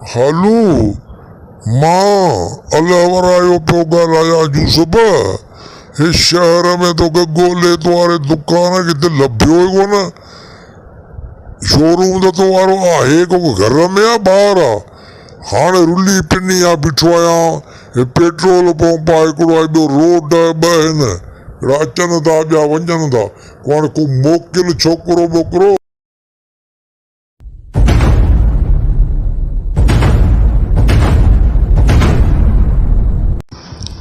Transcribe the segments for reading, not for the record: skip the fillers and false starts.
هلو، مان الهورايو پيو ڳالهايان يوسف، هي شهر ۾ توکي ڳولي تو واري دڪان ڪٿي لڀيو ئي ڪونه. شوروم ته تو وارو آهي ڪو گهر ۾ يا ٻاهر آ؟ هاڻي رلي پني آ بيٺو آهيان. هي پيٽرول پمپ آ هڪڙو آهي ٻيو روڊ آهي ٻه آهن. هڪڙا اچن ٿا ٻيا وڃن ٿا. ڪو هاڻي ڪو موڪل ڇوڪرو ٻوڪرو.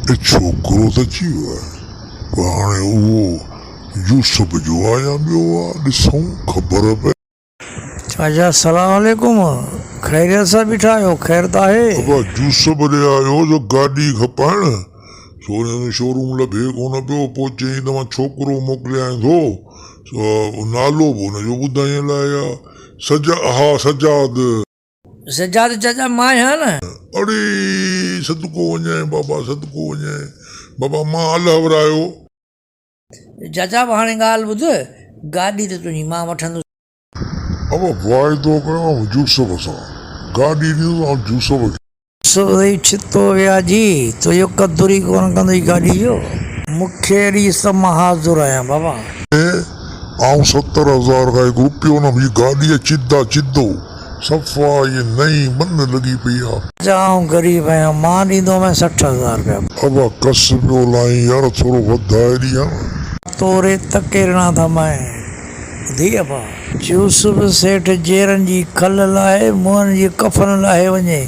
اي ڇوڪرو ته اچي ويو آهي پر هاڻي اهو يوسف جو آ يا ٻيو آ ڏسون خبر پئي. چاچا سلام عليڪم خيريت سان بيٺا آهيو خير ته آهي. ابا يوسف ڏي آيو جو گاڏي کپائڻ سو هن کي شوروم لڀي ڪونه پيو پوء چيائين ته مان ڇوڪرو موڪليانء ٿو سو نالو به هن جو ٻڌائين الائي آ سجا ها سجاد. سجاد چاچا مان آهيان نه. اڙي صدقو وڃانء بابا صدقو وڃانء بابا مان الهورايو. چاچا به هاڻي ڳالهه ٻڌ گاڏي ته تنهنجي مان وٺندس. ابا واعدو ڪيو آئون يوسف سان گاڏي ڏيندس آئون يوسف کي. يوسف اٿئي ڇتو وياجي تنهنجو قدر ئي ڪونه ڪندئي گاڏي جو. مون کي ڏيس ته مان حاضر آهيان بابا. آئون 70,000 کان هڪ روپيو نه منهنجي گاڏي آ چدا چدو صفا ائين نئين بن لڳي پئي آ. چاچا آئون غريب آهيان مان ڏيندومانء 60,000 رپيا. ابا ڪس پيو لائين يار ٿورو وڌائي ڏي ها نه. توري تڪي رڻا ٿا مانء. ٻڌي ابا. يوسف سيٺ جيرن جي کل لاهي منهن جي ڪفن لاهي وڃي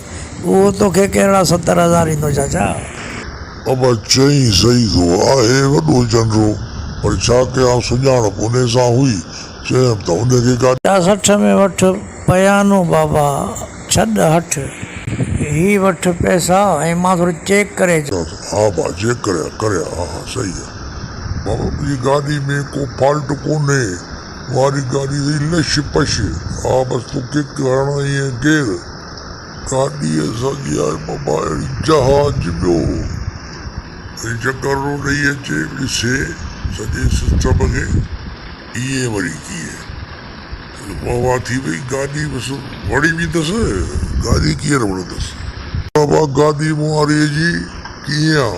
اهو توکي ڪهڙا 70,000 ڏيندو چاچا. ابا چئين صحيح ٿو آهي وڏو چنڊو پر ڇا ڪيان سڃاڻپ انهي سان هئي چيم ته انهي کي گاڏي. چا 60 ۾ وٺ پيانو بابا ڇڏ هٺ. هي وٺ پئسا ۽ مان ٿورو چيڪ ڪري اچان. ها ڀا چيڪ ڪري آ ڪري آ ها ها صحيح آ بابا منهنجي گاڏي ۾ ڪو فالٽ ڪونهي واري گاڏي اٿئي لش پش ها بس تون ڪڪ هڻندين ۽ گير گاڏي اسان جي آهي بابا اهڙي جهاز ٻيو وري چڪر ٿو ڏئي اچي ڏسي سڄي سسٽم کي ائين وري ڪيئن واهه واهه ٿي وئي گاڏي بس وڻي ويندس گاڏي ڪيئن نه وڻندس. بابا گاڏي مون واريء جي ڪيئن آ.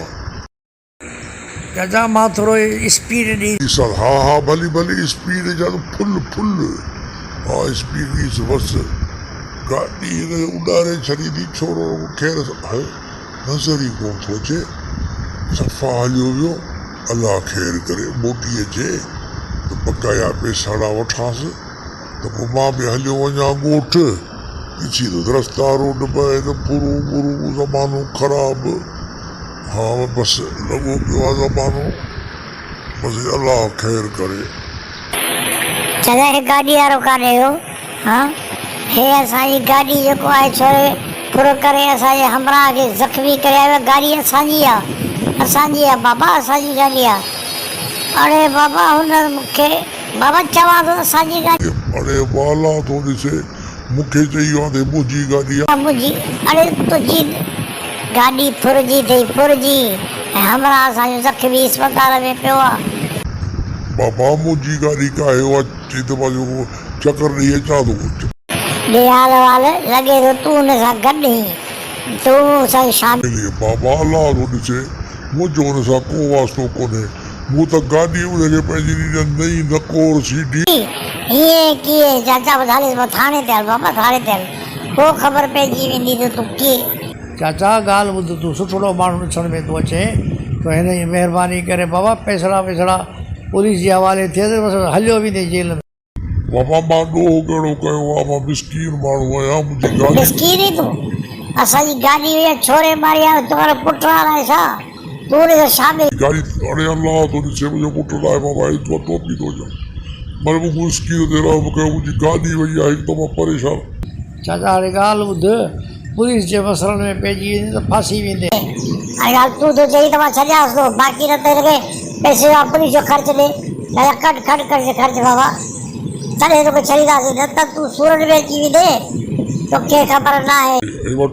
چاچا مان ٿورو اسپيڊ ڏئي. ڏسان ها ها ڀلي ڀلي اسپيڊ جا ته ڦل ڦل ها اسپيڊ ڏيس بس گاڏي هن کي اڏاري ڇڏيندي ڇورو رڳو خير سان هاء نظر ئي ڪونه ٿو اچي صفا هليو ويو الله خير ڪري موٽي اچي ته بقايا پئساڙا وٺانس ته پوء مان به هليو وڃان ڳوٺ ڏسي ٿو ته رستا روڊ به آهن ڦرون ٻرون زمانو خراب ها بس لڳو پيو آ زمانو بس الله خير ڪري. چڱا هي گاڏي وارو ڪاڏي ويو ها هي اسان جي گاڏي جيڪو آهي ڇوري ڦر ڪري اسان جي همراهه کي زخمي ڪري آيو آهي گاڏي اسان جي آ اسان جي آ بابا اسان جي گاڏي آ اڙي بابا هن مون کي بابا چوان ٿو اسان جي گاڏي. اڙي والا ٿو ڏسي مون کي چئي ويو آهي ته هي منهنجي گاڏي آ. منهنجي اڙي تنهنجي گاڏي ڦرجي اٿئي ڦرجي ۽ همراهه اسان جو زخمي اسپتال ۾ پيو آ. بابا منهنجي گاڏي ڪاهي اها چئي ته مان جيڪو چڪر ڏئي اچان ٿو. ڏي حال احوال لڳي ٿو تون ان سان گڏ هين تون مون سان شامل. هين. بابا الله ٿو ڏسي منهنجو ان سان ڪو واسطو ڪونهي. مون ته گاڏي ان کي پنهنجي ڏني نئين نڪور سيڍي. هيئن ڪيئن چاچا بس هليس بس ٿاڻي تي هل بابا ٿاڻي تي هل پوء خبر پئجي ويندي ته تون ڪيئن. چاچا ڳالهه ٻڌ تون سٺڙو ماڻهو ڏسڻ ۾ ٿو اچين تو هن جي مهرباني ڪري بابا پئسڙا ويسڙا پوليس جي حوالي ٿئي ته بس هليو ويندين جيل ۾. بابا مان ڏوهه ڪهڙو ڪيو آ مان مسڪين ماڻهو آهيان منهنجي گاڏي. مسڪين ئي تون اسان جي گاڏي هئي ڇوري ماري آيو تنهنجو پٽ الائي ڇا تون ان سان شامل. گاڏي اڙي الله ٿو ڏسي منهنجو پٽ ناهي بابا هي تو ٽوپي ٿو اچان مڙئي مون مسڪين تي رحم ڪيو منهنجي گاڏي وئي آهي هڪ ته مان پريشان. چاچا هاڻي ڳالهه ٻڌ پوليس جي مسئلن ۾ پئجي ويندين ته ڦاسي ويندين. هاڻي ڳالهه تون ٿو چئين ته مان ڇڏيانس ٿو باقي نه ته هن کي پئسي جا پوليس جو خرچ ڏي چاچا ڪڍ کڍ ڪرج خرچ بابا تڏهن توکي ڇڏينداسين نه ته تون سورن ۾ اچي ويندين توکي خبر ناهي. هي وٺ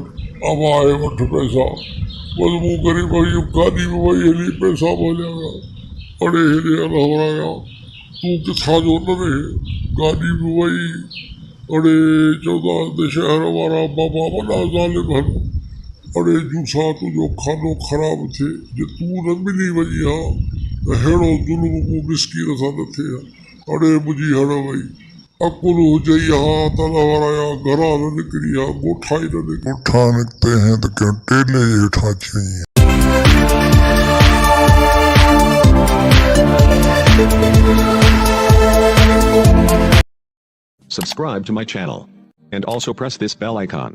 ابا هي وٺ پئسا بس مون غريب جي گاڏي به وئي هلي پئسا به هليا ويا اڙي هيڏي الهورايا تون ڪٿان جو نه رهي گاڏي به وئي. اڙي چوندا آهن ته شهر وارا بابا وڏا ظالم هن. اڙي جوسا تنهنجو کانو خراب ٿئي، جي تون نه ملي وڃين ها ته ههڙو ظلم مون مسڪين سان نه ٿئي ها. اڙي منهنجي هڙ وئي. عقل هجئي ها ته لهرايا گهران نه نڪري ها، ڳوٺان ئي نه نڪري. ڳوٺان نڪتي هين ته ڪنهن ٽيلي جي هيٺان اچي وڃين ها. Subscribe to my channel. And also press this bell icon.